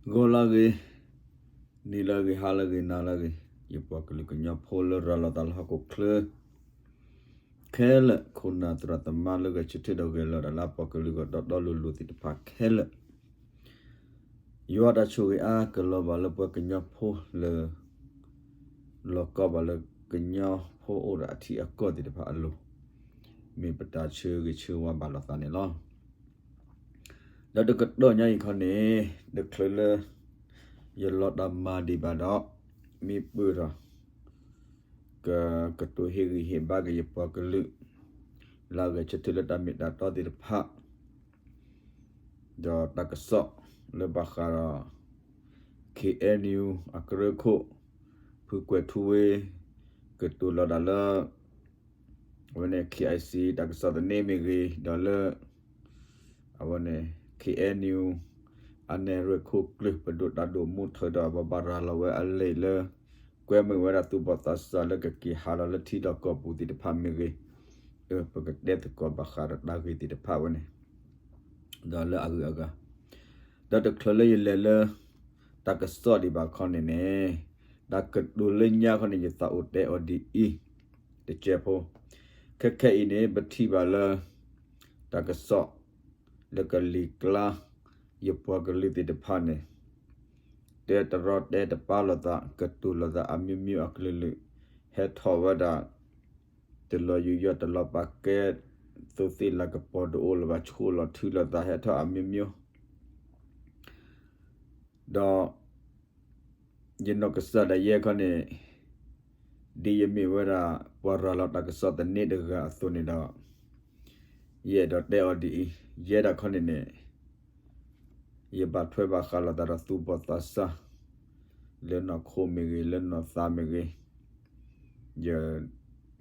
ဂီၤလၢအဂ့ၤ, နံၤလၢအဂ့ၤ, ဟါလၢအဂ့ၤ, နၤလၢအဂ့ၤ, ယပှၤကလုာ်ကညီဖိလၢရၤလီၤသးလၢဟီၣ်ခိၣ်ချၢခဲလၢာ်, ခိၣ်နၢ်သရၣ်သမါလၢဂဲၤဆၢထၢၣ်ဒီးဂဲၤလီၤတၢ်လၢအပှၤကလုာ်ဂီၢ် တီတီလိၤလိၤသ့ၣ်တဖၣ်ခဲလၢာ်, ယွၤတၢ်ဆိၣ်ဂ့ၤအါကလီၤဘၣ်လၢပှၤကညီဖိလၢ လီၤကီဘၣ်လၢကညီဖိအိၣ်ဒီးအထံအကီၢ်သ့ၣ်တဖၣ်အလိၤ, မ့ၢ်ပတၢ်ဆၢဂ့ၤဆၢဝါဘၣ်လိာ်သးန့ၣ်လီၤ. ဒီးတကတီၢ်ညါအံၤခီန့ၣ်, တချုးလၢ ယလီၤတၢ်မၤဒံးဘၣ်ဒီး, မ့ၢ်ပၢၢ်ထီၣ် ကကတိၤဟ့ၣ်ဂံၢ်ဟ့ၣ်ဘါက့ၤယပှၤကလုာ် လၢအဂဲၤဆၢထၢၣ်လၢတၢ်မ့ၢ်တၢ်တီသ့ၣ်တဖၣ် ဒီးတၢ်ကစီၣ်လၢဘၣ်ဃးဒီး ခ့ၣ်အဲၣ်ယူၣ် အကရၢခိၣ် ဖုကွဲၤထူဝ့ ကတိၤလီၤတၢ်လၢ အဝဲန့ၣ် ခ့ၣ်အံၣ်စံၣ် တၢ်ကစီၣ်သန့မ့ၢ်ဂ့ၤ, ဒီးလၢ အဝဲန့ၣ် ခ့ၣ်အဲၣ်ယူၣ် အနဲၣ်ရွဲၣ်ခိၣ်ကျၢၢ် ပဒိၣ်တၢ်ဒိၣ်မူထၢဒီး ပဘၣ်ရၤလီၤဝဲအလံာ်လၢ ကွဲမုာ်ဝဲဒၣ်သူၣ်ဘီၣ်သးစၢ်လၢကက့ၤဟးလီၤလၢထံလီၢ်ကီၢ်ပူၤသ့ၣ်တဖၣ်မ့ၢ်ဂ့ၤ, ပကတဲသကိးဘၣ်ဃးဒီးတၢ်ဂ့ၢ်သ့ၣ်တဖၣ်ဝဲန့ၣ် ဒီးလၢအဂုၤအဂၤ, ဒီးတချုးလၢယလဲၤလၢ တၢ်ကစီၣ်ဒံးဘၣ်ခီန့ၣ်န့ၣ်, တၢ်ကတိၤလၢညါခီန့ၣ် ယသးအိၣ်တဲအီၤဒ်အံၤ, တကဲဖိ, ခဲခဲအံၤန့ၣ် ပထံၣ်ဘၣ်လၢ တၢ်ကစီၣ် လၢကလံၤကျါ ယပှၤကလုာ်သ့ၣ်တဖၣ်န့ၣ် တဲတရီတဲတပါလိာ်သး ကတိၤလိာ်သးအမျိုးမျိုးအကလုာ်လုာ် ဟဲထီၣ်ဝဲဒၣ် တလီၤယူးယီၣ်တလီၤပာ်ကဲ သိသ့ၣ်လၤကပီၤတအိၣ်လၢၤဘၣ် ဆိၣ်လီၤထုလီၤသး ဟဲထီၣ်အမျိုးမျိုး ဒီး ယနီၢ်ကစၢ်ဒၣ်ယဲခီန့ၣ် ဒ်ယမ့ၢ်ဝဲဒၣ် ပှၤရၤလီၤတၢ်ကစီၣ်သန့တဂၤအသိးန့ၣ်ဒီး ယအဲၣ်ဒိးတဲအီၤဒ်အံၤ, ယဲဒၣ်ခီန့ၣ်န့ၣ် ယဘၣ်ထွဲဘၣ်ဃးလိာ်သးဒီးသူၣ်ဘီၣ်သးစၢ် လၢနီၢ်ခိမ့ၢ်ဂ့ၤ လၢနီၢ်သးမ့ၢ်ဂ့ၤ, ယ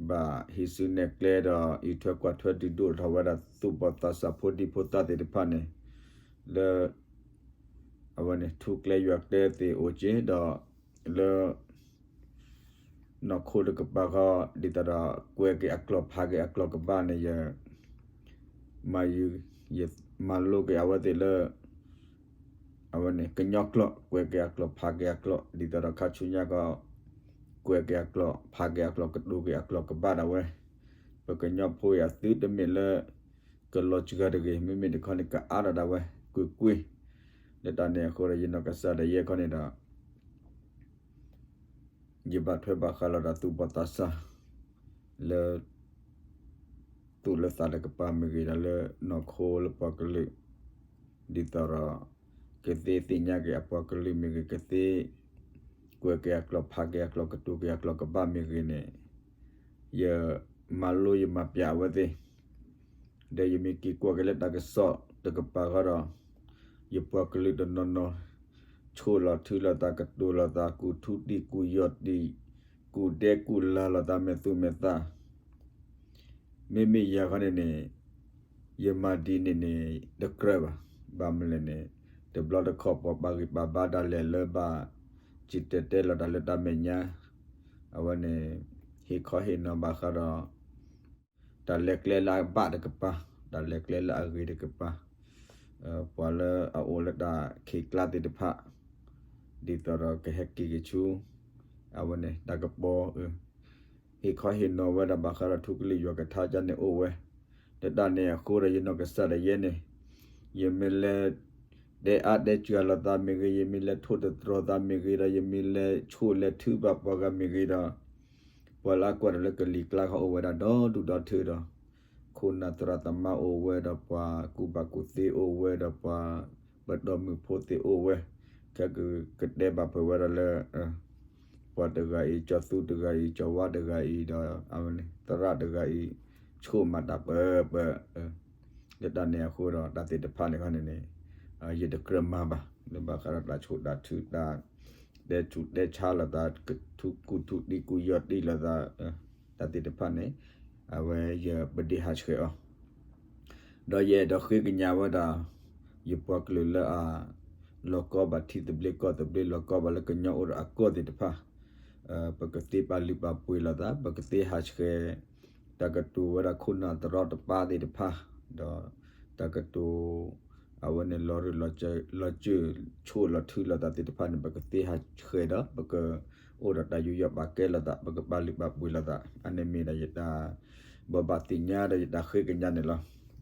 ဘၣ်ဟံးစုနဲၣ်ကျဲဒီး အံးထွဲကွၢ်ထွဲဒုးဒိၣ်ထီၣ်ဝဲဒၣ်သူၣ်ဘီၣ်သးစၢ်ဖိဒံဖိသၣ်သ့ၣ်တဖၣ်န့ၣ် လၢ အဝဲန့ၣ် ထူကျဲယွၤကျဲသ့ၣ်အိၣ်က့ၤဒီး လၢ နီၢ်ခိတကပၤဃီ ဒ်သိးဒီး ကွဲးက့ၤအကျိာ်ဖးက့ၤအကျိာ်ကဘၣ်န့ၣ် ယ မၤယု ယမၤလိက့ၤအဝဲသ့ၣ်လၢ အဝဲန့ၣ် ကညီကျိာ် ကွဲးက့ၤအကျိာ်ဖးက့ၤအကျိာ် ဒ်သိးဒီးခါဆူညါကီး ကွဲးက့ၤအကျိာ်ဖးက့ၤအကျိာ်ကတိၤက့ၤအကျိာ်ကဘၣ်ဒၣ်ဝဲ ပကညီဖိအံၤအသုတမ့ၢ်လၢ ကလီၤစှၤတဂ့ၤ မ့မ့ၢ်တခီန့ၣ် ကအါထီၣ်ဒၣ်ဝဲ ကွ့ၢ်ကွ့ၢ် လၢတၢ်န့ၣ်အဃိဒီး ယနီၢ်ကစၢ်ဒၣ်ယဲခီန့ၣ်ဒီး ယဘၣ်ထွဲဘၣ်ဃးလိာ်ဒီးသူၣ်ဘီၣ်သးစၢ် လၢ သူၣ်လၢသးတကပၤမ့ၢ်ဂ့ၤဒီးလၢနီၢ်ခိလၢပှၤကလုာ် ဒ်သိးဒီး ကသ့သ့ၣ်ညါက့ၤအပှၤကလုာ်မ့ၢ်ဂ့ၤ ကသ့ ကွဲးက့ၤအကျိာ်ဖးက့ၤအကျိာ်ကတိၤက့ၤအကျိာ်ကဘၣ်မ့ၢ်ဂ့ၤန့ၣ် ယမၤလိယမၤပျးအဝဲသ့ၣ် ဒီးယမ့ၢ်က့ၤကွၢ်က့ၤလၢတၢ်ကစီၣ်တကပၤဃီဒီး ယပှၤကလုာ်တနီၤနီၤ ဆိၣ်လီၤထုလီၤသး ကတိၤလီၤသး ကူၣ်ထူတံၢ်ကူၣ်ယီၢ်တံၢ် ကူၣ်ဒဲကူၣ်လၤလိာ်သးမဲာ်သူမဲာ်သး မ့မ့ၢ်ယၤခီန့ၣ်န့ၣ် ယမၤဒ်န့ၣ်န့ၣ် တကြၢးဘၣ်. ဘၣ်မနုၤလဲၣ်န့ၣ် တဘျီတခီၣ်ပှၤပာ်ဂံၢ်ပာ်ဘါဒၣ်လဲာ်လၢဘၣ် စံၣ်တဲၤတဲလီၤတၢ်လၢတၢ်မဲာ်ညါ အဝဲန့ၣ် ဟ့ၣ်ခီဟ့ၣ်နီၤဘၣ်ဃးဒီး တၢ်လဲၤကျဲလၢအဘၣ်တကပၤ တၢ်လဲၤကျဲလၢအဂ့ၤတကပၤ ပှၤလၢအအိၣ်လၢတၢ်ခံးကျါသ့ၣ်တဖၣ် ဒ်သိးဒီးကဟဲက့ၤက့ၤဆူ အဝဲန့ၣ် တၢ်ကပီၤ ဟ့ၣ်ခီဟ့ၣ်နီၤဝဲဒၣ်ဘၣ်ဃးဒီးထူကလုာ်ယွၤကထါကန့ၣ်အိၣ်ဝဲ လၢတၢ်န့ၣ်အဃိဒီး ယနီၢ်ကစၢ်ဒၣ်ယဲန့ၣ် ယမ့ၢ်လဲၤ တဲအါတဲစှၤလိာ်သးမ့ၢ်ဂ့ၤ ယမ့ၢ်လဲၤထိၣ်သတြီၤသးမ့ၢ်ဂ့ၤဒီး ယမ့ၢ်လဲၤဆိၣ်လဲၤထုဘၣ်ပှၤဂၤမ့ၢ်ဂ့ၤဒီး ပှၤလၢအကွၢ်တၢ်လၢကလံၤကျါခီအိၣ်ဝဲဒၣ်ဒီဒူၣ်ဒီထၢဒီး ခိၣ်နၢ်သရၣ်သမါအိၣ်ဝဲဒီးပှၤကူၣ်ဘၣ်ကူၣ်သ့အိၣ်ဝဲဒီးပှၤ ပတီၢ်မုၢ်ဖိသ့ၣ်အိၣ်ဝဲ ခဲကကတဲဘၣ်ဖဲဝဲဒၣ်လၢ ပှၤတဂၤအံၤ ကၠီၤသူတဂၤအံၤ ကၠီၤဝါတဂၤအံၤဒီး သရၣ်တဂၤအံၤ ဆိၣ်မၤတၢ်ပၢပၢ လၢတၢ်န့ၣ်အဃိဒီး တၢ်သ့ၣ်တဖၣ်န့ၣ်ခီန့ၣ်န့ၣ် ယတကြၢးမၤဘၣ် လၢဘၣ်ဃးဒီးတၢ်ဆိၣ်တၢ်ထုတၢ် တဲဆူးတဲဆါလိာ်သး ထူကူၣ်ထူတံၢ်ကူၣ်ယီၢ်တံၢ်လိာ်သး တၢ်သ့ၣ်တဖၣ်န့ၣ် အဝဲယပဒ့ဟးဆှဲးအီၤ ဒီးယအဲၣ်ဒိးဃ့ကညးဝဲဒၣ် ယပှၤကလုာ်လၢအ လီၤကီဘၣ်ထံသဘျ့ကီၢ်သဘျ့ လီၤကီဘၣ်လၢကညီအိၣ်ဒီးအကီၢ်သ့ၣ်တဖၣ် ပကသ့ပာ်လုၢ်ပာ်ပှ့ၤလိာ်သး ပကသ့ဟးဆှဲး တၢ်ကတိၤဝဲဒၣ်ခိၣ်နၢ်သရီတပါသ့ၣ်တဖၣ် ဒီးတၢ်ကတိၤ အဝဲန့ၣ်လီၤရူၢ်လီၤစၢၤ လီၤစၢၤဆိၣ်လီၤထုလိာ်သးသ့ၣ်တဖၣ်န့ၣ် ပကသ့ဟးဆှဲးဒီး ပကအိၣ်ဒီးတၢ်ယူးယီၣ်ပာ်ကဲလိာ်သး ပကပာ်လုၢ်ပာ်ပှ့ၤလိာ်သး အန့ၣ်မ့ၢ်ဒၣ်ယတၢ် ဘိးဘၣ်သ့ၣ်ညါဒီးယတၢ်ဃ့ကညးန့ၣ်လီ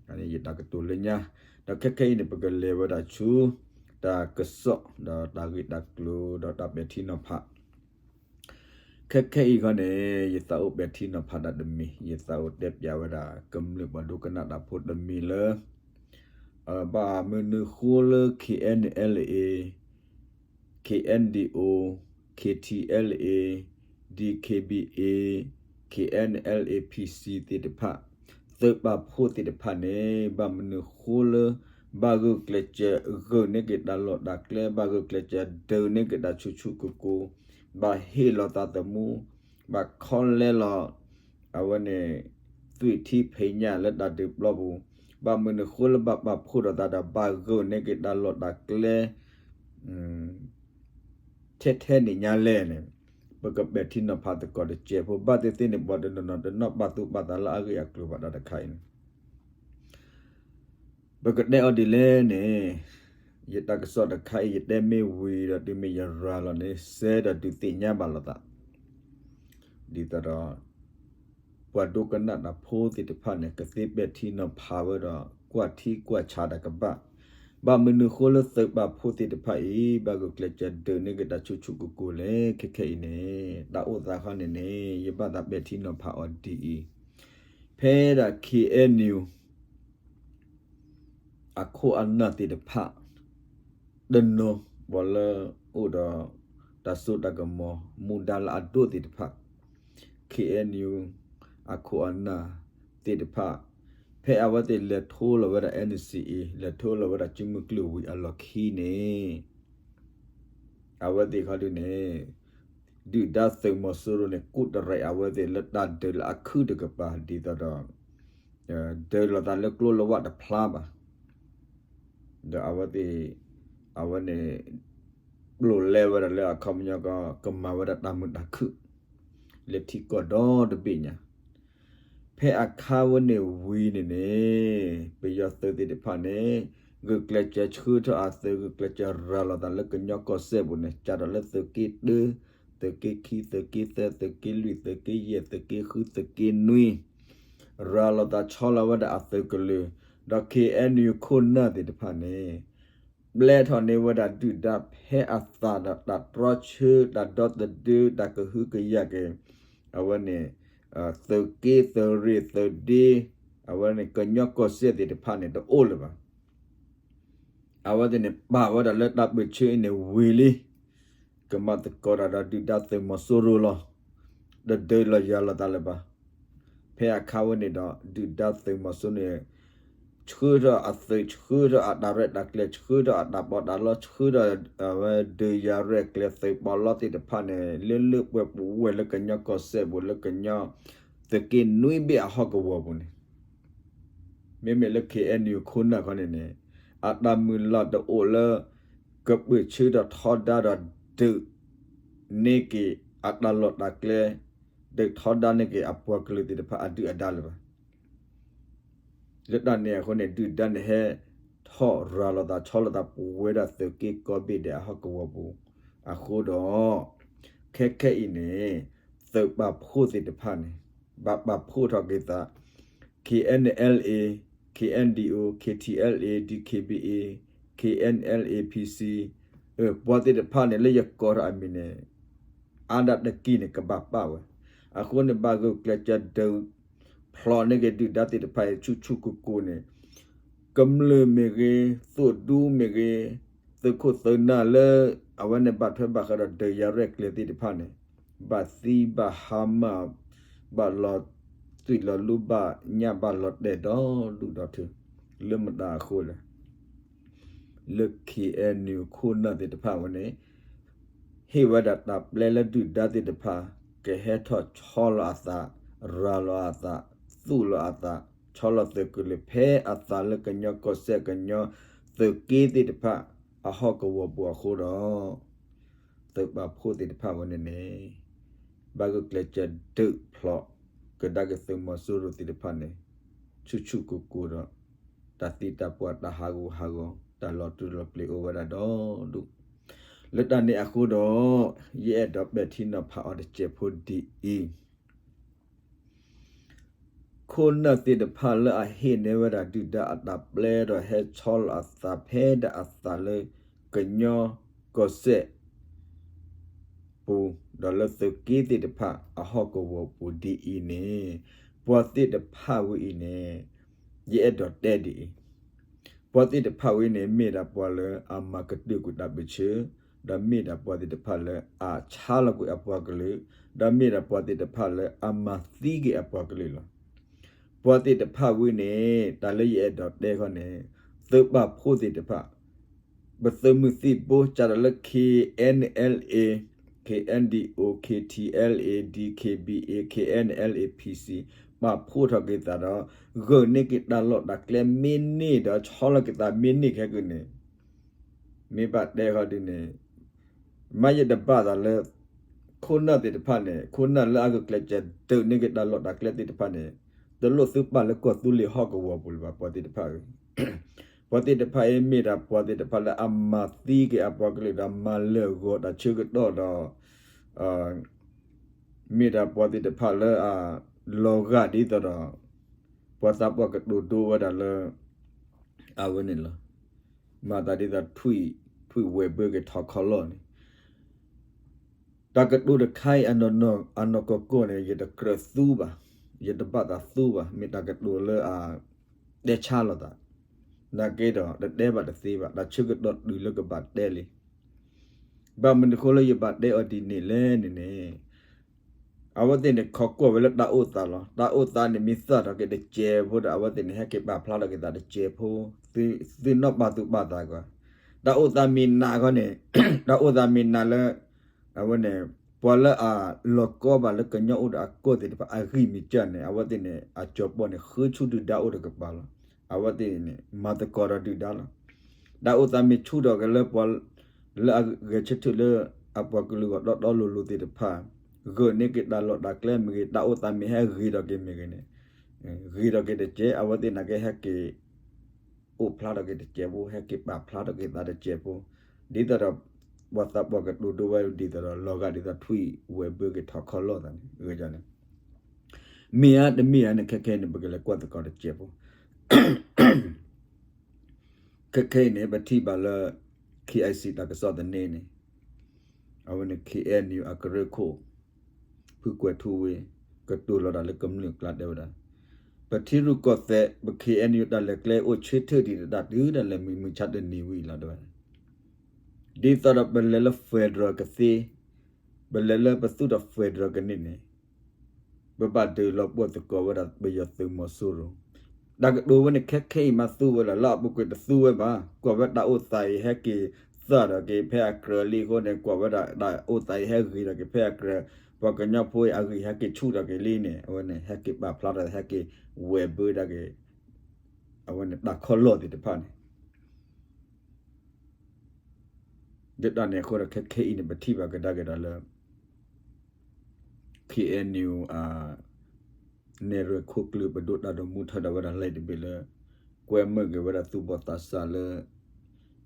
ၤ. ယတၢ်ကတိၤလၢညါ ဒီးခဲခဲအံၤန့ၣ် ပကလဲၤဝဲဒၣ်ဆူ တၢ်ကစီၣ် ဒီးတၢ်ဂ့ၢ်တၢ်ကျိၤဒီးတၢ်ပဲာ်ထံနီၤဖး ခဲခဲအံၤခီန့ၣ် ယသးအိၣ်ပဲာ်ထံနီၤဖးတၢ်တမံၤ ယသးအိၣ်တဲပၠးဝဲဒၣ် ကမျၢၢ်ပှၤဒိကနၣ်တၢ်ဖိတမံၤလၢ ဘၣ်မနုၤဃိလၢ K N L A, K N D O, K T L A, D K B A, K N L A P C သ့ၣ်တဖၣ် သုးပာ်ဖှိၣ်သ့ၣ်တဖၣ်န့ၣ် ဘၣ်မနုၤဃိလၢ ဘၣ်ဂုာ်ကျဲးစၢးဂုာ်န့ၢ်က့ၤတၢ်လီၢ်တၢ်ကျဲ ဘၣ်ဂုာ်ကျဲးစၢးဒုးန့ၢ်က့ၤတၢ်ဆူၣ်ဆူၣ်ကိၢ်ကိၢ် ဘၣ်ဟ့ၣ်လီၤသးသမူ ဘၣ်ခီလဲလီၤ အဝဲန့ၣ် သွံၣ်ထံဖံးညၣ်လၢတၢ်ဒုးပျီပူၤ ဘၣ်မနုၤဃိလၢဘၣ်ပာ်ဖှိၣ်ဒီးသးဒီးဘၣ်ဂုာ်န့ၢ်က့ၤတၢ်လီၢ်တၢ်ကျဲ ထဲထဲန့ၣ်ညါလဲၣ်န့ၣ် ပကပဲာ်ထံနီၤဖးသကိးတစဲးဖိ ဘၣ်သ့ၣ်သ့ၣ်န့ၣ် ပှၤတနီၤနီၤတနီၣ်ပာ်သူၣ်ပာ်သးလၢအဂ့ၢ်အကျိၤဘၣ်ဒီးတခါအံၤန့ၣ် ပကတဲအီၤဒ်လဲၣ်န့ၣ် ယတၢ်ကစီၣ်တခါအံၤ ယတဲမ့ၢ်ဝံၤဒီးတုၤမ့ၢ်ယရၤလီၤန့ၣ် စဲဒီးဒုးသ့ၣ်ညါဘၣ်လိာ်သး ဒ်သိးဒီး ပှၤဒိကနၣ်တၢ်ဖိသ့ၣ်တဖၣ်န့ၣ် ကသ့ပဲာ်ထံနီၤဖးဝဲဒီး ကွၢ်ထံကွၢ်ဆးတၢ်ကဘၣ် ဘၣ်မနုၤဃိလၢသုးပာ်ဖှိၣ်သ့ၣ်တဖၣ်အံၤ ဘၣ်ဂုာ်ကျဲးစၢးဒုးန့ၢ်က့ၤတၢ်ဆူၣ်ဆူၣ်ကိၢ်ကိၢ်လဲၣ် ခဲခဲအံၤန့ၣ် တၢ်အိၣ်သးခီန့ၣ်န့ၣ် ယဘၣ်သးပဲာ်ထံနီၤဖးအီၤဒ်အံၤ ဖဲဒၣ် K N U အခိၣ်အနၢ်သ့ၣ်တဖၣ် တနီၤ ပှၤလၢအိၣ်ဒီး တၢ်စိတၢ်ကမီၤ မူဒါလၢအဒိၣ်သ့ၣ်တဖၣ် K N U အခိၣ်အနၢ်သ့ၣ်တဖၣ် ဖဲအဝဲသ့ၣ်လဲၤထီၣ်လီၤဝဲဒၣ် N C A လဲၤထီၣ်လီၤဝဲဒၣ်ကၠံမုၢ်ကျုၢ်ဝံၤအလီၢ်ခံန့ၣ် အဝဲသ့ၣ်ခီဒုန့ၣ် ဒုၣ်ဒါသုးမီၤစိရိၤန့ၣ် ကူၣ်တရဲးအဝဲသ့ၣ်လၢတၢ်ဒုးလၢအခုၣ်တကပၤ ဒ်သိးဒီး ဒုးလိာ်သးလၢကျိလၢဝၣ်တဖျါဘၣ် ဒီးအဝဲသ့ၣ် အဝဲန့ၣ် ပျိာ်လဲဝဲဒၣ်လၢအခီပညီက ကမၤဝဲဒၣ်တၢ်မုာ်တၢ်ခုၣ် လၢထံကီၢ်ဒီတဘ့ၣ်ညါ ဖဲအခါဝဲန့ၣ်ဝံၤန့ၣ်န့ၣ် ပယီၤသုးသ့ၣ်တဖၣ်န့ၣ် ဂုာ်ကျဲးစၢးဆှၢထီၣ်အသုး ဂုာ်ကျဲးစၢးရၤလီၤသးလၢကညီကီၢ်စဲၣ်ပူၤန့ၣ် စးထီၣ်လၢသုးက့တၢ သုးက့ခံ သုးက့သၢ သုးက့လွံၢ် သုးက့ယဲၢ် သုးက့ဃု သုးက့နွံ ရၤလီၤသးဆီလီၤဝဲဒၣ်အသုးကလုာ် ဒီး K N U ခိၣ်နၢ်သ့ၣ်တဖၣ်န့ၣ် ပျဲထီၣ်န့ၢ်ဝဲဒၣ်ဒုၣ်ဒါဖဲအသးဒီးတၢ်တြီဆၢ တၢ်ဒီသဒၢ တၢ်ကဟုကယာ်က့ၤ အဝဲန့ၣ် သုးက့သုးရ့ၣ်သုးဒ့ အဝဲန့ၣ်ကညီကီၢ်စဲၣ်သ့ၣ်တဖၣ်န့ၣ် တအိၣ်လၢၤဘၣ်. အဝဲသ့ၣ်န့ၣ် ပာ်ဝဲဒၣ်လၢတၢ်ပၢၢ်ဆၢအံၤန့ၣ်ဝံၤလံ ကမၤသကိးတၢ်ဒီးဒုၣ်ဒါသုးမီၤစိရိၤလီၤ. တဒုးလီၤယၤလိာ်သးလၢၤဘၣ်. ဖဲအခါဝဲန့ၣ်ဒီး ဒုၣ်ဒါသုးမီၤစိရိၤန့ၣ် ဆှၢထီၣ်အသုး ဆှၢထီၣ်အတၢ်ရဲၣ်တၢ်ကျဲၤ ဆှၢထီၣ်အတၢ်ပီးတၢ်လီ ဆှၢထီၣ်အဝဲဒုးယၤရဲၣ်ကျဲၤ သုးပီးလီသ့ၣ်တဖၣ်န့ၣ် လၢလၢပှဲၤပဝဲလၢကညီကီၢ်စဲၣ်ပူၤ လၢကညီ သုးက့နွံဘ့ၣ်အဟီၣ်ကဝီၤပူၤန့ၣ် မ့မ့ၢ်လၢ K N U ခိၣ်နၢ်ခီန့ၣ်န့ၣ် အတၢ်မုၢ်လၢ်တအိၣ်လၢ ကပၢၢ်ဆၢဒီးထီဒါဒီးဒုးန့ၢ်က့ၤအတၢ်လီၢ်တၢ်ကျဲ ဒုးထီဒါန့ၢ်က့ၤအပှၤကလုာ်သ့ၣ်တဖၣ်အဒုၣ်အဒါလၢၤဘၣ်. လၢတၢ်န့ၣ်အဃိန့ၣ် ဒုၣ်ဒါန့ၣ်ဟဲထီၣ်ရၤလီၤသးဆီလီၤသးပဝဲဒၣ်သုးက့ကိးဘ့ၣ်ဒဲးအဟီၣ်ကဝီၤပူၤ အဃိဒီး ခဲခဲအံၤန့ၣ် သုးပာ်ဖှိၣ်သ့ၣ်တဖၣ်န့ၣ် ဘၣ်ပာ်ဖှိၣ်ထီၣ်က့ၤသး K N L A, K N D O, K T L A, D K B A, K N L A P C ပှၤသ့ၣ်တဖၣ်န့ၣ် လၢယကိးထီၣ်အမံၤန့ၣ် အါဒၣ်တက့ၢ်န့ၣ် ကဘၣ်ပာ်ဝဲ. အဃိန့ၣ် ဘၣ်ဂုာ်ကျဲးစၢးဒုးဖျိးန့ၢ်က့ၤဒုၣ်ဒါသ့ၣ်တဖၣ်အံၤ ဆူၣ်ဆူၣ်ကိၢ်ကိၢ်န့ၣ် ကမျၢၢ်မ့ၢ်ဂ့ၤ, သုးဒူမ့ၢ်ဂ့ၤ, သုးခိၣ်သုးနၢ်လၢ အဝဲန့ၣ်ဘၣ်ထွဲဘၣ်ဃးဒီးဒုးယၤရဲၣ်ကျဲၤသ့ၣ်တဖၣ်န့ၣ် ဘၣ်သံဘၣ်ဟါမၢ်, ဘၣ်လီၤသွံၣ်လီၤလူ ဘၣ်ညၣ်ဘၣ်လီၤတဲာ်ဒီဒူၣ်ဒီထၢ လၢမတၤအဃိလဲၣ် လၢ K N U ခိၣ်နၢ်သ့ၣ်တဖၣ်ဝဲန့ၣ် ဟ့ၣ်ဝဲဒၣ်တၢ်ပျဲလၢဒုၣ်ဒါသ့ၣ်တဖၣ် ကဟဲထီၣ်ဆီလီၤအသး, ရၤလီၤအသး, သူၣ်လီၤအသး, ဆီလီၤသုးကလုာ်ဖဲအသးလၢကညီကီၢ်စဲၣ်ကညီသုးက့သ့ၣ်တဖၣ် အဟီၣ်ကဝီၤပူၤအဃိဒီး သုးပာ်ဖှိၣ်သ့ၣ်တဖၣ်ဝဲန့ၣ်န့ၣ် ဘၣ်ဂုာ်ကျဲးစၢးဒုးဖျိးကဒါက့ၤသုးမီၤစိရိၤသ့ၣ်တဖၣ်န့ၣ် ဆူၣ်ဆူၣ်ကိၢ်ကိၢ်ဒီး တၢ်သံတၢ်ပှၢ်တၢ်ဟးဂူာ်ဟးဂီၤ တၢ်လီၤတူၢ်လီၤပျ့ၤအိၣ်ဝဲဒၣ်ဒီဒူၣ်. လၢတၢ်န့ၣ်အဃိဒီး ယအဲၣ်ဒိးပဲာ်ထံနီၤဖးအီၤတစဲးဖိဒ်အံၤ, ခိၣ်နၢ်သ့ၣ်တဖၣ်လၢအဟ့ၣ်န့ၢ်ဝဲဒၣ်ဒုၣ်ဒါအတၢ်ပျဲဒီး ဟဲဆီလီၤအသးဖဲဒၣ်အသးလၢကညီကီၢ်စဲၣ်ပူၤ ဒီးလၢသုးက့သ့ၣ်တဖၣ်အဟီၣ်ကဝီၤပူၤဒ်အံၤန့ၣ်, ပှၤသ့ၣ်တဖၣ်ဝဲအံၤန့ၣ် ယအဲၣ်ဒိးတဲဒ်အံၤ, ပှၤသ့ၣ်တဖၣ်ဝဲန့ၣ် မ့ၢ်ဒၣ်ပှၤလၢအမၤကတၢၢ်ကွံာ်တၢ်ပၢဆှၢ, ဒီးမ့ၢ်ဒၣ်ပှၤသ့ၣ်တဖၣ်လၢအဆါလီၤကွံာ်အပှၤကလုာ်, ဒီးမ့ၢ်ဒၣ်ပှၤသ့ၣ်တဖၣ်လၢအမၤသံက့ၤအပှၤကလုာ်လီၤ. ပှၤသ့ၣ်တဖၣ်ဝဲန့ၣ် တၢ်လၢယအဲၣ်ဒိးတဲခီန့ၣ်, သုးပာ်ဖှိၣ်သ့ၣ်တဖၣ် ပသုးမုၢ်သံၣ်ဘိ စးထီၣ်လၢ K N L A, K N D O, K T L A, D K B A, K N L A P C ပာ်ဖှိၣ်ထီၣ်က့ၤသးဒီး ဂုာ်န့ၢ်က့ၤတၢ်လီၢ်တၢ်ကျဲမ့ၢ်န့ၢ်ဒီး ဆီလီၤက့ၤသးမ့ၢ်န့ၢ်ခဲကနံၣ်န့ၣ်, မ့ၢ်ဘၣ်တဲဃီဒ်န့ၣ် မ့ၢ်ယတဘၣ်သးလၢ ခိၣ်နၢ်သ့ၣ်တဖၣ်န့ၣ် ခိၣ်နၢ်လၢအဂုာ်ကျဲးစၢးဒုးန့ၢ်က့ၤတၢ်လီၢ်တၢ်ကျဲသ့ၣ်တဖၣ်န့ၣ် တလိၣ်သုပာ်လၢကီၢ်သူလ့ၤဟီၣ်ကဝီၤပူၤလၢၤဘၣ် ပှၤသ့ၣ်တဖၣ်အံၤ, ပှၤသ့ၣ်တဖၣ်အံၤမ့ၢ်ဒၣ်ပှၤသ့ၣ်တဖၣ်လၢအမၤသံက့ၤအပှၤကလုာ်ဒီးမၤလၢာ်ဂီၤတၢ်ဆၢကတီၢ်ဒီး မ့ၢ်ဒၣ်ပှၤသ့ၣ်တဖၣ်လၢအလီၤဂာ်ဒ်သိးဒီး ပှၤသးပှၢ်ကတိၤဒိဝဲဒၣ်လၢ အဝဲန့ၣ်လီၤ. မၤသးဒ်သိး ထွံၣ်ဝဲၢ်ဘၢက့ၤထီၣ်ခီလီၢ်န့ၣ် တၢ်ကတိၤတခါအံၤ အနီၢ်ကီၢ်ကီၢ်န့ၣ် ယတကြၢးသူဘၣ်, ယတဘၣ်သးသူဘၣ်, မ့ၢ်တၢ်ကတိၤလၢအတဲဆါလိာ်သး, နာ်က့ဒီး တတဲဘၣ်တသ့ဘၣ်, တၢ်ဆၢကတီၢ်တုၤလၢကဘၣ်တဲလံ. ဘၣ်မနုၤအဃိလၢယဘၣ်တဲအီၤဒ်န့ၣ်လဲၣ်န့ၣ်န့ၣ် အဝဲသ့ၣ်န့ၣ် ခိးကွၢ်ဝဲလၢတၢ်အိၣ်သးလီၤ. တၢ်အိၣ်သးန့ၣ်မ့ၢ်သၣ်ထီၣ်က့ၤတစဲးဖိဒီး အဝဲသ့ၣ်န့ၣ် ဟဲက့ၤပာ်ဖျါထီၣ်က့ၤသးတစဲးဖိ, သုနီၢ်ပာ်သူၣ်ပာ်သးကွၢ်. တၢ်အိၣ်သးမ့ၢ်နးခီန့ၣ်, တၢ်အိၣ်သးမ့ၢ်နးလၢ အဝဲန့ၣ် ပှၤလၢအလီၤကီဘၣ်လၢကညီအိၣ်ဒီးအကီၢ်သ့ၣ်တဖၣ် အဂံၢ်မ့ၢ်စၢ်န့ၣ် အဝဲသ့ၣ်န့ၣ် အကၠီၤပီၣ်န့ၣ် ဃုဆူၣ်ဒုၣ်ဒါအိၣ်တကပၤလီၤ. အဝဲသ့ၣ်န့ၣ် မၤသကိးဒီးဒုၣ်ဒါလီၤ. တၢ်အိၣ်သးမ့ၢ်ဆူၣ်ထီၣ်က့ၤလၢပှၤ လၢအဂဲၤဆၢထၢၣ်လၢအပှၤကလုာ်ဂီၢ်တီတီလိၤလိၤသ့ၣ်တဖၣ် ဂုာ်န့ၢ်က့ၤတၢ်လီၢ်တၢ်ကျဲမ့ၢ်ဂ့ၤ, တၢ်အိၣ်သးမ့ၢ်ဟဲဂ့ၤထီၣ်က့ၤမ့ၢ်ဂ့ၤန့ၣ်, ဂ့ၤထီၣ်က့ၤတစဲး အဝဲသ့ၣ်နာ်က့ဟဲက့ၤ အိၣ်ဖျါထီၣ်က့ၤတစဲးဖိ, ဟဲက့ၤပာ်ဖျါထီၣ်က့ၤသးတစဲးဖိ, ဒ်သိးဒီး ပှၤသးပှၢ်ကတိၤဒိဝဲဒ်သိးဒီး လီၤဂာ်ဒ်သိးထွံၣ်ဝဲၢ်ဘၢက့ၤထီၣ်ခီလီၢ်သးန့ၣ် ဂ့ၤန့ၣ် မ့ၢ်ဧါတမ့ၢ်ဧါန့ၣ် ခဲခဲအံၤန့ၣ် ပကလဲၤကွၢ်သကိးတစဲးဖိ. ခဲခဲအံၤန့ၣ် ပထံၣ်ဘၣ်လၢ K I C တၢ်ကစီၣ်သန့န့ၣ်, အဝဲန့ၣ် K N U အကရၢခိၣ် ဖုကွဲၤထူဝ့ ကတိၤလီၤတၢ်လၢကမျၢၢ်အကျါတဲဝဲဒၣ်, ပထံရူၢ်ကီၢ်သဲး ပ K N U တၢ်လဲၤကျဲအိၣ်ဆၢထၢၣ်ဒံးတၢ်တုၤဒၣ်လဲာ်မုၢ်မဆါတနံၤဝံၤလီၤတဲဝဲဒၣ်, ဒ်သိးဒီးပလဲၤလၢ federal ကသ့, ပလဲၤလၢပသူၣ်ထီၣ် federal ကန့ၣ်န့ၣ် ပဘၣ်ဒုးလီၤပှီၢ်သကိးဝဲဒၣ်ပယီၤသုးမီၤစိရိၤ, တၢ်ကတိၤဝဲန့ၣ် ခဲခဲအံၤမၤသူဝဲလီၤ, လၢအပူၤကွံာ်တသူဝဲဘၣ်, ကွၢ်ဝဲတၢ်အိၣ်သးအံၤဟဲက့ၤသၣ်ထီၣ်က့ၤဖဲအကြၢးလံအဃိန့ၣ် ကွၢ်ဝဲဒၣ်တၢ်အိၣ်သးအံၤဟဲဂ့ၤထီၣ်က့ၤဖဲအကြၢး, ပှၤကညီဖိအံၤအဂံၢ်ဟဲက့ၤဆူၣ်ထီၣ်က့ၤလံန့ၣ် အဝဲန့ၣ် ဟဲက့ၤပာ်ဖျါထီၣ် ဟဲက့ၤဝဲၢ်ဘၢဒၣ်က့ၤ အဝဲန့ၣ်တၢ်ခီလီၢ်သ့ၣ်တဖၣ်န့ၣ် ဒ်တၢ်န့ၣ်အဃိဒီး ခဲခဲအံၤန့ၣ် ပထံၣ်ဘၣ်ကဒါက့ၤဒီးလၢ K N U အ နဲၣ်ရွဲၣ်ခိၣ်ကျၢၢ်ပဒိၣ်တၢ်ဒီးမူထီၣ်ဒၣ်ဝဲဒၣ်လံာ်တဘ့ၣ်လၢ ကွဲမုာ်က့ၤဝဲဒၣ်သူၣ်ဘီၣ်သးစၢ်လၢ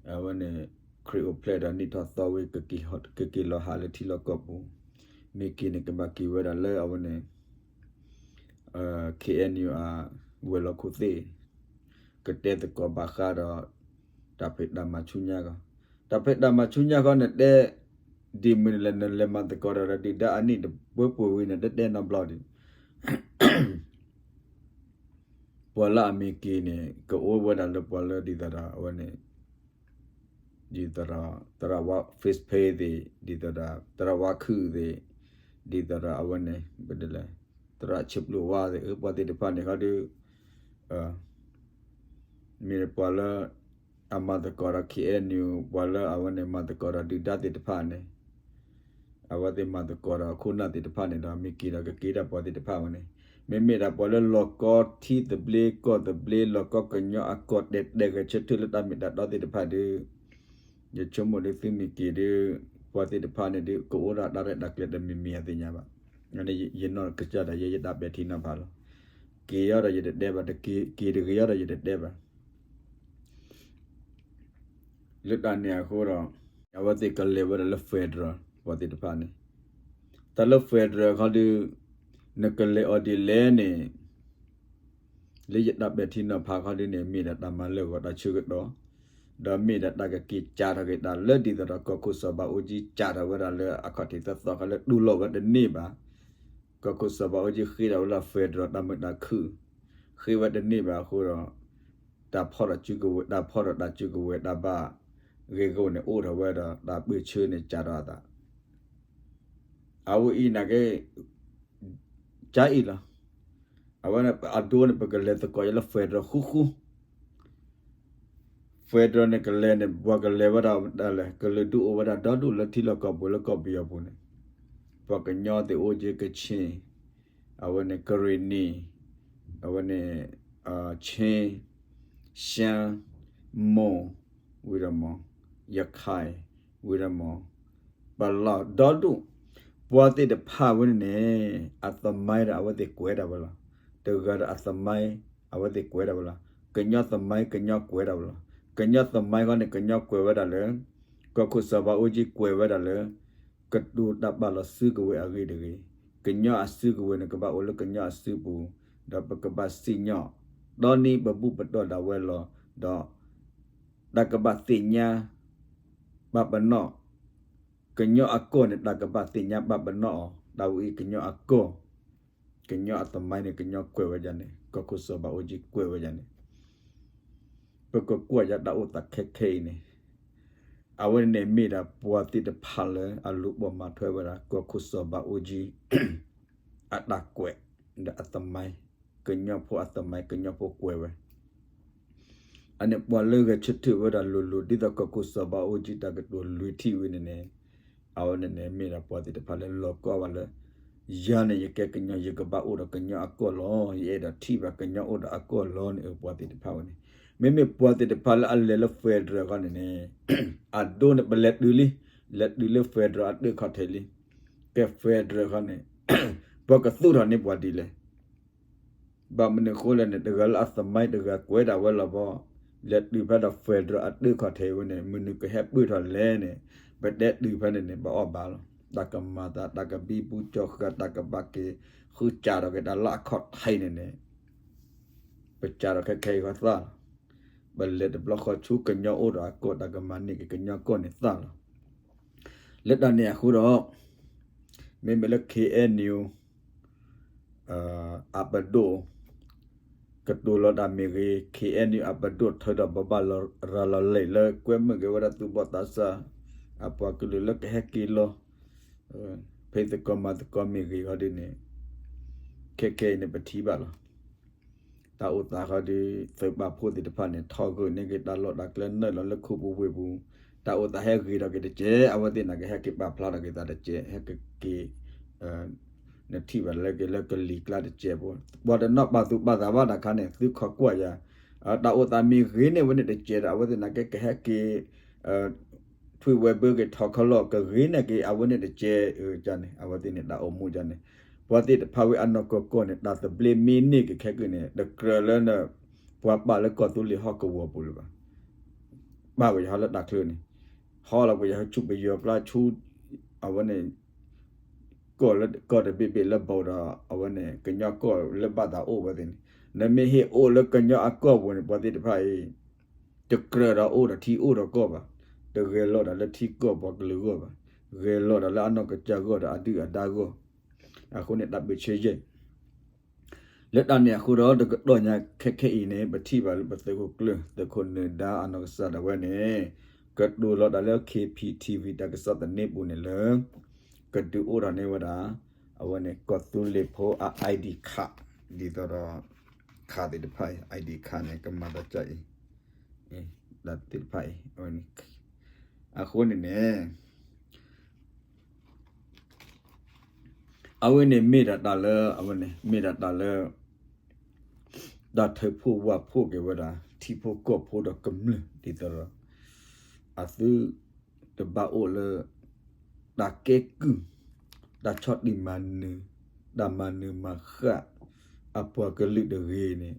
အဝဲန့ၣ် ခရံာ်အိၣ်ဖျဲၣ်ဒီးနံၣ်ထီၣ်သီဝံၤ ကက့ၤလီၤဟးလၢထံလီၢ်ကီၢ်ပူၤ, မ့ၢ်က့ၤန့ၣ် ကဘၣ်က့ၤဝဲဒၣ်လၢအဝဲန့ၣ် K N U အဝဲၤလီၢ်ခိၣ်သ့ၣ် ကတဲသကိးဘၣ်ဃးဒီး တၢ်ဖံးတၢ်မၤဆူညါခီ, တၢ်ဖံးတၢ်မၤဆူညါခီန့ၣ်တဲ ဒ်မုၢ်နလဲၣ် နလဲၤမၤသကိးဒီးဒုၣ်ဒါအနံၣ်တပှဲၤပှဲၤဝံၤန့ၣ် တတဲနီတဘျီဒံး ပှၤလၢအမ့ၢ်က့ၤန့ၣ် ကအိၣ်ဝဲဒၣ်လၢပှၤလၢဒ်သိးဒီးအဝဲန့ၣ် ဒ်သိးဒီး သရၣ်ဝါ Face Pay သ့ၣ်, ဒ်သိးဒီး သရၣ်ဝါခုၣ်သ့ၣ်, ဒ်သိးဒီးအဝဲန့ၣ် ပတဲလဲၣ် သရၣ်ဆံးပျိဝါသ့ၣ်, ပှၤသ့ၣ်တဖၣ်န့ၣ်ခီဒီး မ့ၢ်ပှၤလၢ အမၤသကိးဒီး K N U ပှၤလၢအဝဲန့ၣ်မၤသကိးဒီးဒုၣ်ဒါသ့ၣ်တဖၣ်န့ၣ် အဝဲသ့ၣ်မၤသကိးဒီးခိၣ်နၢ်သ့ၣ်တဖၣ်န့ၣ်ဒီး မ့ၢ်က့ၤဒီးကက့ၤဒၣ်ပှၤသ့ၣ်တဖၣ်ဝဲန့ၣ်, မ့မ့ၢ်ဒၣ်ပှၤလၢလီၤကီထံသဘျ့ကီၢ်သဘျ့ လီၤကီကညီအကီၢ်တဲာ်တဲာ်ဂဲၤဆၢထၢၣ်လၢတၢ်မ့ၢ်တၢ်တီသ့ၣ်တဖၣ်ဒီး ယဆိကမိၣ်ဒ်သုမ့ၢ်က့ၤဒီး ပှၤသ့ၣ်တဖၣ်န့ၣ်ဒီး ကအိၣ်ဒၣ်တၢ်ရဲၣ်တၢ်ကျဲၤတမံၤမံၤအသ့ၣ်ညါဘၣ်. ယနီၢ်ကစၢ်ဒၣ်ယဲ ယတၢ်ပဲာ်ထံနီၤဖးလီၤ. က့ၤအီၤဒီးယတတဲဘၣ်, က့ၤတဂ့ၤအီၤဒီးယတတဲဘၣ်. လၢတၢ်န့ၣ်အဃိဒီး အဝဲသ့ၣ်ကလဲၤဝဲဒၣ်လၢ federal ပှၤသ့ၣ်တဖၣ်န့ၣ်, တၢ်လၢ federal ခီဒုး နကလဲၤအီၤဒ်လဲၣ်န့ၣ် လၢယတၢ်ပဲာ်ထံနီၤဖးခီဒုးန့ၣ် မ့ၢ်ဒၣ်တၢ်မၤလၢာ်ဂီၤတၢ်ဆၢကတီၢ်, ဒီးမ့ၢ်ဒၣ်တၢ်ကက့ၤကးထီၣ်က့ၤတၢ်လၢဒ်သိးဒီး ကီၢ်ခိၣ်စီၤဘးအူကၠံကးထီၣ်ဝဲဒၣ်လၢအခီၣ်ထံးသၢသီခီလၢတူၢ်လိာ်ဝဲတန့ၢ်ဘၣ်, ကီၢ်ခိၣ်စီၤဘးအူကၠံဃ့ထီၣ်ဝဲလၢ federal တၢ်မုာ်တၢ်ခုၣ်, ဃ့ဝဲတန့ၢ်ဘၣ်အဃိဒီး တၢ်ဖီၣ်တၢ်စုကဝဲၤ တၢ်ဖီၣ်ဒီးတၢ်စုကဝဲၤတၢ်ဘၣ်ဂ့ၢ်ဂီၢ်န့ၣ် အိၣ်ထီၣ်ဝဲဒီးတၢ်ပၢၢ်ဆၢန့ၣ် ကးထီၣ်အသး အဝဲအံၤနာ်က့ ကအံၤလီၤ. အဝဲအဒိန့ၣ် ပကလဲၤသကိးယလၢ federal ဃူဃူ, federal န့ၣ်ကလဲၤန့ၣ် ပှၤကလဲၤဝဲဒၣ်ဒ်လဲၣ်, ကလုာ်ဒူၣ်အိၣ်ဝဲဒၣ်ဒီဒူၣ်လၢထံလီၢ်ကီၢ်ပူၤလၢကီၢ်ပယီၤပူၤန့ၣ်, ပှၤကညီသ့ၣ်အိၣ်က့ၤ ကချ့ၣ်, အဝဲန့ၣ် ကရ့ၣ်နံၣ်, အဝဲန့ၣ် ခ့ၣ်, ရှမ်း, မွန်, ဝံၤဒီးမ့ၢ် ရခိုင်, ဝံၤဒီးမ့ၢ် ပလီၢ်ဒီဒူၣ်, ပှၤသ့ၣ်တဖၣ်ဝဲန့ၣ်န့ၣ် အသမိုင်းဒီးအဝဲသ့ၣ်ကွဲးဒၣ်ဝဲလီၤ. တဂၤဒီးအသမိုင်း အဝဲသ့ၣ်ကွဲးဒၣ်ဝဲလီၤ. ကညီသမိုင်း ကညီကွဲးဒၣ်ဝဲလီၤ. ကညီသမိုင်းခီန့ၣ် ကညီကွဲးဝဲဒၣ်လၢ ကီၢ်ခိၣ်စီၤဘးအူကၠံကွဲးဝဲဒၣ်လၢ ကတိၤတၢ်ပာ်လီၤစုကဝဲၤအဂ့ၢ်တဂ့ၤ, ကညီအစုကဝဲၤန့ၣ် ကဘၣ်အိၣ်လၢကညီအစုပူၤ, ဒီးပကဘၣ်စံၣ်ညီၣ် ဒီနံၤပဘူၣ်ပတီၢ်ဒၣ်ဝဲလီၤ, ဒီး တၢ်ကဘၣ်သ့ၣ်ညါ ပာ်ပနီၣ် ကညီအကီၢ်န့ၣ် တၢ်ကဘၣ်သ့ၣ်ညါပာ်ပနီၣ်အီၤ, တၢ်ဝဲအံၤကညီအကီၢ်, ကညီအသမိုင်းန့ၣ် ကညီကွဲးဝဲဒၣ်န့ၣ် ကီၢ်ခိၣ်စီၤဘးအူကၠံကွဲးဝဲဒၣ်န့ၣ်, ပကကွၢ်ယတၢ်အိၣ်သးခဲခဲအံၤန့ၣ်, အဝဲန့ၣ်မ့ၢ်ဒၣ်ပှၤသ့ၣ်တဖၣ်လၢအလူၤပိာ်မၤထွဲဝဲဒၣ် ကီၢ်ခိၣ်စီၤဘးအူကၠံ အတၢ်ကွဲး ဒီးအသမိုင်း, ကညီဖိအသမိုင်း ကညီဖိကွဲးဝဲ အန့ၣ်ပှၤလၢဂဲၤဆၢထၢၣ်ဝဲဒၣ်လိၤလိၤ ဒ်သိးကီၢ်ခိၣ်စီၤဘးအူကၠံတၢ်ကတိၤလွံၢ်ထံၣ်ဝဲန့ၣ်န့ၣ်, အဝဲန့ၣ်န့ၣ်မ့ၢ်ဒၣ်ပှၤသ့ၣ်တဖၣ်လၢလီၤကီဘၣ်လၢ ယၤန့ၣ်ယကဲကညီ ယကဘၣ်အိၣ်ဒီးကညီအကီၢ်လီၤ. ယအဲၣ်ဒိးထံၣ်ဘၣ်ကညီအိၣ်ဒီးအကီၢ်လီၤန့ၣ် ပှၤသ့ၣ်တဖၣ်ဝဲန့ၣ်, မ့မ့ၢ်ပှၤသ့ၣ်တဖၣ်လၢအလဲၤလၢ federal ခီန့ၣ်န့ၣ်, အဒိန့ၣ် ပလဲၤတုၤလံ, လဲၤတုၤလၢ federal အတၢၣ်ခီၣ်ထံးလံ, ကဲ federal ခီန့ၣ် ပှၤကသူၣ်ထီၣ်န့ၢ်ပှၤဒ်လဲၣ် ဘၣ်မနုၤအဃိလဲၣ်န့ၣ် တဂၤလၢအသမိုင်းတဂၤကွဲးဒၣ်ဝဲလီၤဘီ, လဲၤတုၤဖဲဒီး federal အတၢၣ်ခီၣ်ထံးဝဲန့ၣ် မနုၤကဟဲပၢၢ်ထီၣ်လဲၣ်န့ၣ်, ပတဲတုၤဖဲန့ၣ်န့ၣ် ပအီၣ်ဘၣ်လီၤ. တၢ်ကမၤသး တၢ်ကဘံဘူကၠီဃာ် တၢ်ကဘၣ်က့ၤဃုကးထီၣ်က့ၤတၢ်လၢအခီၣ်ထံးန့ၣ်န့ၣ်, ပကးထီၣ်ခဲခဲအံၤဃီသၣ်လီၤ. ပလဲၤတဘျီဃီဆူကညီအိၣ်ဒီးအကီၢ် တၢ်ကမၤန့ၢ်က့ၤကညီကီၢ်န့ၣ်သၣ်လီၤ. လၢတၢ်န့ၣ်အဃိဒီး မ့မ့ၢ်လၢ KNU အပဒိၣ် ကတိၤလီၤတၢ်မ့ၢ်ဂ့ၤ, KNU အပဒိၣ်ထၢဒီးဘိးဘၣ်ရၤလီၤလံာ်လၢ ကွဲမုာ်က့ၤဝဲဒၣ်သူၣ်ဘီၣ်သးစၢ် အပှၤကလုာ်လၢကဟဲက့ၤလီၤ ဖံးသကိးမၤသကိးမ့ၢ်ဂ့ၤခီဒ်န့ၣ်, ခဲခဲအံၤန့ၣ် ပထံၣ်ဘၣ်လီၤ. တၢ်အိၣ်သးခီဒ် သုးပာ်ဖှိၣ်သ့ၣ်တဖၣ်န့ၣ် ထီၣ်ဂုာ်န့ၢ်က့ၤတၢ်လီၢ်တၢ်ကျဲနုာ်လီၤလၢခိပူၤဝ့ၢ်ပူၤ, တၢ်အိၣ်သးဟဲဂ့ၤထီၣ်က့ၤတကဲး, အဝဲသ့ၣ်န့ၣ်ကဟဲက့ၤပာ်ဖျါထီၣ်က့ၤသးတကဲး, ဟဲက့ၤ နထံၣ်ဘၣ်လၢက့ၤလၢကလံၤကျါတကဲးဖိ, ပှၤတနီၤပာ်သူၣ်ပာ်သးဘၣ်တခါန့ၣ် သုခိးကွၢ်ယၤ, တၢ်အိၣ်သးမ့ၢ်ဂ့ၤန့ၢ်ဝဲန့ၣ်တကဲးဒီး အဝဲသ့ၣ်န့ၣ်ကဟဲက့ၤ ထွံၣ်ဝဲဘၢက့ၤထီၣ်ခီလီၢ် ကဂ့ၤန့ၢ်က့ၤ အဝဲန့ၣ်တကဲးန့ၣ် အဝဲသ့ၣ်န့ၣ်တၢ်အိၣ်မူဒ်န့ၣ်, ပှၤသ့ၣ်တဖၣ်ဝဲအနီၢ်ကီၢ်ကီၢ်န့ၣ် တၢ်သဘျ့မ့ၢ်န့ၢ်က့ၤခဲကနံၣ်န့ၣ် တကြၢးလၢ ပှၤပာ်လၢကီၢ်သူလ့ၤဟီၣ်ကဝီၤပူၤလၢၤဘၣ်. ပာ်ဝဲယဟီလၢတၢ်ချၢန့ၣ်, ဟီလီၤပှၤယဟီဆူပယီၤကျါဆူ အဝဲန့ၣ် ကီၢ်လၢကီၢ်တဘ့ၣ်ဘ့ၣ်လၢဘီဒီး အဝဲန့ၣ် ကညီကီၢ်လၢဘၣ်သးအိၣ်ဝဲသ့ၣ်န့ၣ်, နမ့ၢ်ဟ့ၣ်အိၣ်လၢကညီအကီၢ်ပူၤန့ၣ် ပှၤသ့ၣ်တဖၣ်အံၤ တကြၢးဒီးအိၣ်ဒီးထံအိၣ်ဒီးကီၢ်ဘၣ်, တဂဲၤလိာ်ဒီးလၢထံကီၢ်ပှၤကလုာ်ဂီၢ်ဘၣ်, ဂဲၤလိာ်ဒီးလၢအနီၢ်ကစၢ်ဂီၢ်ဒီးအဒုၣ်အဒါဂီၢ်, အဃိန့ၣ်တၢ်ပၢဆှၢယဲၢ် လၢတၢ်န့ၣ်အဃိဒီး တကတီၢ်ညါခဲခဲအံၤန့ၣ် ပထံၣ်ဘၣ်လၢပသုးခိၣ်ကျၢၢ် သုးခိၣ်နၢၤဒါအနီၢ်ကစၢ်ဒၣ်ဝဲန့ၣ် ကတိၤလီၤတၢ်လၢ K P T V တၢ်ကစီၣ်သန့ပူၤန့ၣ်လၢ ကဒုးအိၣ်ထီၣ်န့ၢ်ဝဲဒၣ် အဝဲန့ၣ် ကီၢ်သူလ့ၤဖိအ I D card ဒ်သိးဒီး card သ့ၣ်တဖၣ်အံၤ I D card န့ၣ် ကမၤသးဒ်အံၤ တၢ်သ့ၣ်တဖၣ်အံၤ အဝဲန့ၣ် အဃိန့ၣ်န့ၣ် အဝဲန့ၣ်မ့ၢ်ဒၣ်တၢ်လၢ အဝဲန့ၣ် မ့ၢ်ဒၣ်တၢ်လၢ တၢ်ထၢဖှိၣ်ဝၣ်ဖှိၣ်က့ၤဝဲဒၣ် ထံဖိကီၢ်ဖိဒီးကမျၢၢ်ဒ်သိးဒီး အသုတဘၣ်အိၣ်လၢ တၢ်ကဲကုၢ် တၢ်ဆီၣ်တံၢ်မၤနၢၤ တၢ်မၤနၢၤမၤဃၣ် အပှၤကလုာ်တဂ့ၤန့ၣ်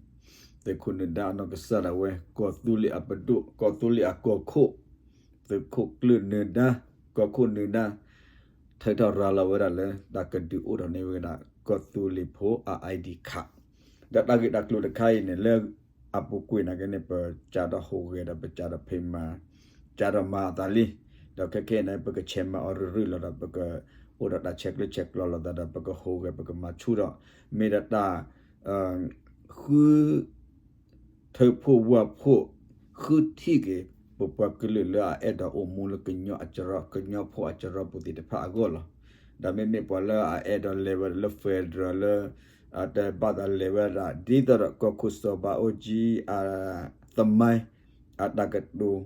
သုးခိၣ်နၢၤဒါအနီၢ်ကစၢ်ဒၣ်ဝဲ ကီၢ်သူလ့ၤအပဒိၣ် ကီၢ်သူလ့ၤအကီၢ်ခိၣ် သုးခိၣ်ကျၢၢ်နၢၤဒါ ကီၢ်ခိၣ်နၢၤဒါ ထုးထီၣ်ရၤလီၤဝဲဒၣ်လၢ တၢ်ကဒုးအိၣ်ထီၣ်န့ၢ်ဝဲဒၣ် ကီၢ်သူလ့ၤဖိအ I D card ဒီးတၢ်ဂ့ၢ်တၢ်ကျိၤတခါအံၤန့ၣ် လၢအပူၤကွံာ်နာ်က့န့ၣ် ပကးထီၣ်ဟူးဂဲၤဒီး ပကးထီၣ်ဖံးမၤ ကးထီၣ်မၤအသးလံ, ဒီးခဲခဲအံၤန့ၣ် ပကဆဲးမၤအီၤရုၢ်ရုၢ်လီၤဒီး ပကအိၣ်ဒီးတၢ်ဆဲးကျၢဆဲးကျိးလိာ်သးဒီး ပကဟူးဂဲၤ ပကမၤဆူၣ်ထီၣ် မ့ၢ်ဒီးတၢ် ဃု ထၢဖှိၣ်ဝၢဖှိၣ် ဃုထံၣ်က့ၤ ပပှၤကလုာ်လၢအအဲၣ်ဒိးအိၣ်မူလၢကညီအကရၢ, ကညီဖိအကရၢပူၤသ့ၣ်တဖၣ်အဂီၢ်လီၤ. ဒီးမ့မ့ၢ်ပှၤလၢအအဲၣ်ဒိးလဲၤဝဲဒၣ်လၢ federal လၢ တဘၣ်သးလဲၤဝဲဒၣ် ဒ်သိးဒီးကီၢ်ခိၣ်စီၤဘးအူကၠံ အသမိုင်း အတၢ်ကတိၤ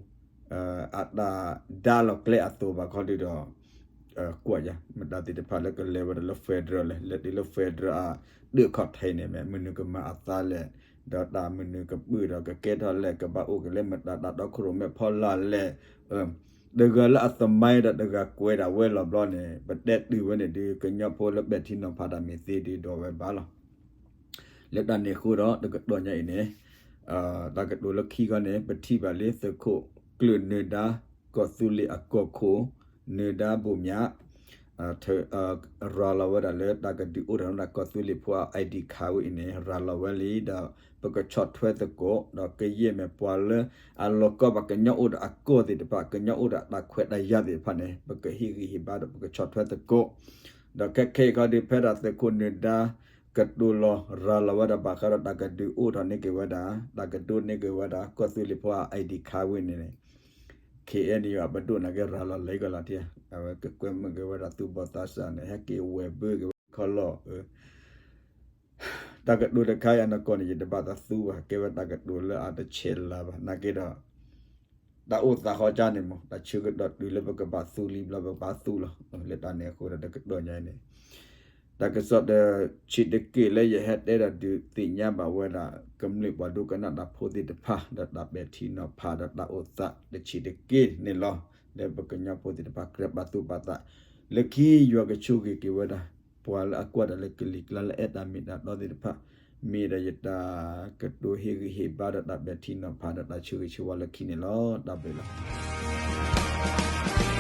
အတၢ်ဒါလီၤကျဲအသိးဘၣ်ခီဒုဒီး ကွၢ်ယၤ မတၤသ့ၣ်တဖၣ်လၢကလဲၤဝဲဒၣ်လၢ federal လဲၣ်, လဲၤတုၤလၢ federal အဒုးခီၣ်ထံးန့ၣ် မ့ၢ်မနုၤကမၤအသးလဲၣ်, ဒီးတၢ်မနုၤကပုာ်ဒီးကကဲထီၣ်လဲၣ်, ကဘၣ်အိၣ်က့ၤလၢမတၤတၢ်တီခိၣ်ရိၣ်မဲဖီလာ်လဲၣ်, တဂၤလၢအသမိုင်းဒီးတဂၤကွဲးဒၣ်ဝဲလီၤဘျီန့ၣ် ပတဲတုၤဝဲန့ၣ်ဒုး ကညီဖိလၢပဲာ်ထံနီၤဖးတၢ်မ့ၢ်သ့ဒုးဒိးဝဲဘၣ်လီၤ. လၢတၢ်န့ၣ်အဃိဒီး တကတီၢ်ညါအံၤန့ၣ် တၢ်ကတိၤလၢခံခီန့ၣ် ပထံၣ်ဘၣ်လံ သုးခိၣ်ကျၢၢ်နၢၤဒါ ကီၢ်သူလ့ၤအကီၢ်ခိၣ် နၢၤဒါဘိၣ်မၠး ရၤလီၤဝဲဒၣ်လၢ တၢ်ကဒုးအိၣ်ထီၣ်န့ၢ်ဒၣ်ကီၢ်သူလ့ၤဖိအ I D card ဝဲအံၤန့ၣ် ရၤလီၤဝဲလံဒီး ပကဆီၣ်ထွဲသကိး ဒီးကယဲၢ်မ့ၢ်ပှၤလၢအလီၤကီဘၣ်ကညီအိၣ်ဒီးအကီၢ်သ့ၣ်တဖၣ် ကညီအိၣ်ဒီးအတၢ်ခွဲးတၢ်ယာ်သ့ၣ်တဖၣ်န့ၣ် ပကဟ့ၣ်ဂံၢ်ဟ့ၣ်ဘါဒီးပကဆီၣ်ထွဲသကိး ဒီးခဲခဲအံၤခီဒုး ဖဲဒၣ်သုးခိၣ်နၢၤဒါ ကတိၤလီၤရၤလီၤဝဲဒၣ်ဘၣ်ဃးဒီးတၢ်ကဒုးအိၣ်ထီၣ်န့ၢ်က့ၤဝဲဒၣ် တၢ်ကဒုးန့ၢ်က့ၤဝဲဒၣ် ကီၢ်သူလ့ၤဖိအ I D card ဝဲန့ၣ်န့ၣ် K N U အပဒိၣ်န့ၣ်က့ၤရၤလီၤလံကီးလီၤတံၢ်, အဝဲကကွဲမုာ်က့ၤဝဲဒၣ်သူၣ်ဘီၣ်သးစၢ်န့ၣ် ဟဲက့ၤဝဲၤဘၢက့ၤဝဲခီလီၤ တၢ်ကတိၤတခါအံၤအနီၢ်ကီၢ်န့ၣ် ယတဘၣ်သးသူဘၣ်, ကဲဝဲတၢ်ကတိၤလၢအတဆဲးလၤဘၣ်. နာ်က့ဒီး တၢ်အိၣ်သးဃီကၢ်န့ၣ်မ့ၢ် တၢ်ဆၢကတီၢ်တုၤလၢပကဘၣ်သူလံဘျီ ပကဘၣ်သူလီၤ. လၢတၢ်န့ၣ်အဃိဒီး တကတီၢ်ညါအံၤန့ၣ် တၢ်ကစီၣ်တဆံးတက့ၢ်လၢယဟဲတဲဒီးဒုးသ့ၣ်ညါဘၣ်ဝဲဒၣ် ကမျၢၢ်ပှၤဒိကနၣ်တၢ်ဖိသ့ၣ်တဖၣ် ဒီးတၢ်ပဲာ်ထံနီၤဖးဒီးတၢ်အိၣ်သးတဆံးတက့ၢ်န့ၣ်လီၤ. လၢပကညီဖိသ့ၣ်တဖၣ် ကြၢးပာ်သူၣ်ပာ်သး လၢခံယွၤကဆိၣ်ဂ့ၤက့ၤဝဲဒၣ် ပှၤလၢအကွၢ်တၢ်လၢကလံၤကျါလၢအဲၣ်တၢ်မ့ၢ်တၢ်တီသ့ၣ်တဖၣ် မ့ၢ်ဒီးယတၢ်ကတိၤဟ့ၣ်ဂံၢ်ဟ့ၣ်ဘါဒီးတၢ်ပဲာ်ထံနီၤဖးဒီးတၢ်ဆၢဂ့ၤဆၢဝါလၢခံန့ၣ်လီၤ. တၢ်ဘျုးလီၤ.